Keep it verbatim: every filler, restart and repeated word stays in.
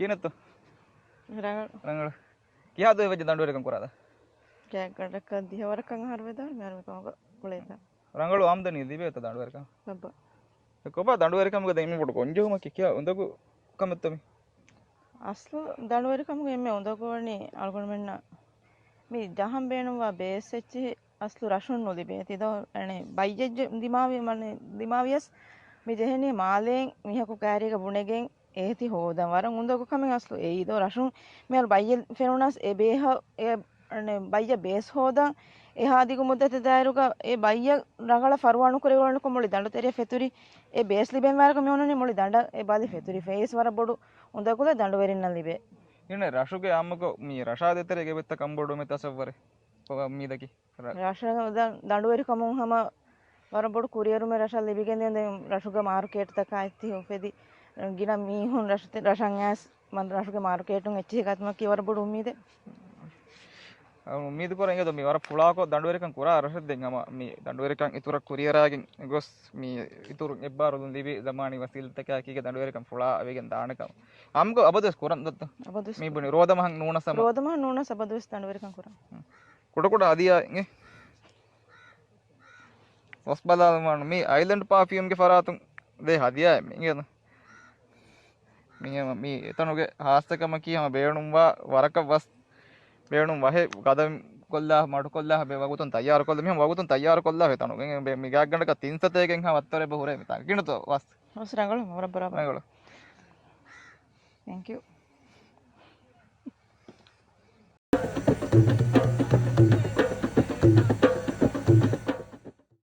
ކިހިނެއްތޯ؟ ރަނގަޅު. ރަނގަޅު. ކިހާ ދުވަހެއް ވެއްޖެ ދަނޑުވެރިކަން ކުރާ ދާ؟ ގާތްގަނޑަކަށް ދިހަ ވަރަކަށް އަހަރު ވެދާނެ މިހާރު މިކަމަކަށް ކުޅޭތާ. ރަނގަޅު އާމްދަނީ ލިބޭތަ ދަނޑުވެރިކަން؟ އައްބަ. ކޮބާ ދަނޑުވެރިކަމުގަ ދެން އެންމެ ބޮޑު ގޮންޖެހުމަކީ ކިހާ އުނދަގޫ ކަމެއްތޯ މީ؟ އަސްލު ދަނޑުވެރިކަމުގަ އެންމެ އުނދަގޫވަނީ އަޅުގަނޑުމެންނަށް މި ޖަހަން ބޭނުންވާ ބޭސް އެއްޗިހި އަސްލު ރަށުން ނުލިބޭތީ ދޯ؟ އަނެއް ބައްޔެއް ދިމާވި-، މަނެ ދިމާވިޔަސް މި ޖެހެނީ މާލޭން މީހަކު ކައިރީގަ ބުނެގެން އޭތި ހޯދަން. ވަރަށް އުނދަގޫ ކަމެއް އަސްލު އެއީ ދޯ؟ ރަށުން މިހާރު ބައްޔެއް ފެނުނަސް އެ ބޭހަށް އެ، އަނެއް ބައްޔަށް ބޭސް ހޯދަން އެހާ ދިގު މުއްދަތެއް ދާއިރުގަ އެ ބައްޔަށް ރަނގަޅަށް ފަރުވާ ނުކުރެވޭނެކޮށް މުޅި ދަނޑު ތެރެއަށް ފެތުރި. އެ ބޭސް ލިބެން ވާއިރަކު މި އޮންނަނީ މުޅި ދަނޑަށް އެ ބަލި ފެތުރިފަ. އެއީސް ވަރަށް ބޮޑު އުނދަގުލެއް ދަނޑުވެރިންނަށް ލިބޭ. އިންނަ ރަށުގެ އާއްމުކޮށް މި ރަށާ ދޭތެރޭގެ އެބައޮތްތަ ކަންބޮޑުވުމެއް ތަސައްވަރެއް؟ ކޮބާ އުއްމީދަކީ؟ ރަށަށް ދަ-، ދަނޑުވެރިކަމުން ހަމަ ވަރަށް ބޮޑު ކުރިއެރުމެއް ރަށަށް ލިބިގެންދޭން. ދެން ރަށުގަ މާރުކޭޓްތަކާ އެއްޗިހި އުފެދި، ގިނަ މީހުން ރަށު-، ރަށަށް އައިސް މަ-، ރަށުގެ މާރުކޭޓުން އެއްޗިހި ކަތުމަކީ ވަރަށް ބޮޑު އުއްމީދެއް. އަ، އުއްމީދު ކުރަން އިނގޭ ދޯ މި ވަރަށް ފުޅާކޮށް ދަނޑުވެރިކަން ކުރާ ރަށެއް. ދެން ހަމަ މި ދަނޑުވެރިކަން އިތުރަށް ކުރިއަރާގެން ގޮސް މި އިތުރު އެއްބާރުލުން ލިބި ޒަމާނީ ވަސީލަތްތަކާ އެކީގަ ދަނޑުވެރިކަން ފުޅާ ވެގެން ދާނެ ކަމަށް. އާއްމުކޮށް އަބަދުވެސް ކުރަން ދޯ؟ އަބަދުވެސް މި ކުރަން. ބުނި ރޯދަ މަހަށް ނޫނަސް ހަމަ. ރޯދަ މަހަށް ނޫނަސް އަބަދުވެސް ދަނޑުވެރިކަން ކުރަން. ކުޑަކުޑަ ހަދިޔާ އިނގޭ. ގޮސް ބަލާލަމާނު މީ އައިލެންޑް ޕާފިއުމްގެ ފަރާތުން ދޭ ހަދިޔާއެއް މި އިނގޭނު. މި، މި އެތަނުގެ ހާއްސަކަމަކީ ހަމަ ބޭނުންވާ ވަރަކަށް ވަސް ބޭނުން ވަހެއް ގަދަ ކޮށްލާ، މަޑުކޮށްލާ، ބެ ވަގުތުން ތައްޔާރު ކޮށްލާ، މިހެން ވަގުތުން ތައްޔާރު ކޮށްލާ އެތަނުގެ މި، މި ގާތްގަނޑަކަށް ތިން ސަތޭކައެއް ހާ ވައްތަރެއް ހުރޭ މިތާ. ކިނުތޯ ވަސް؟ ވަސް ރަނގަޅު، ވަރަށް ބަރާބަރު. ރަނގަޅު. ތެންކް ޔޫ.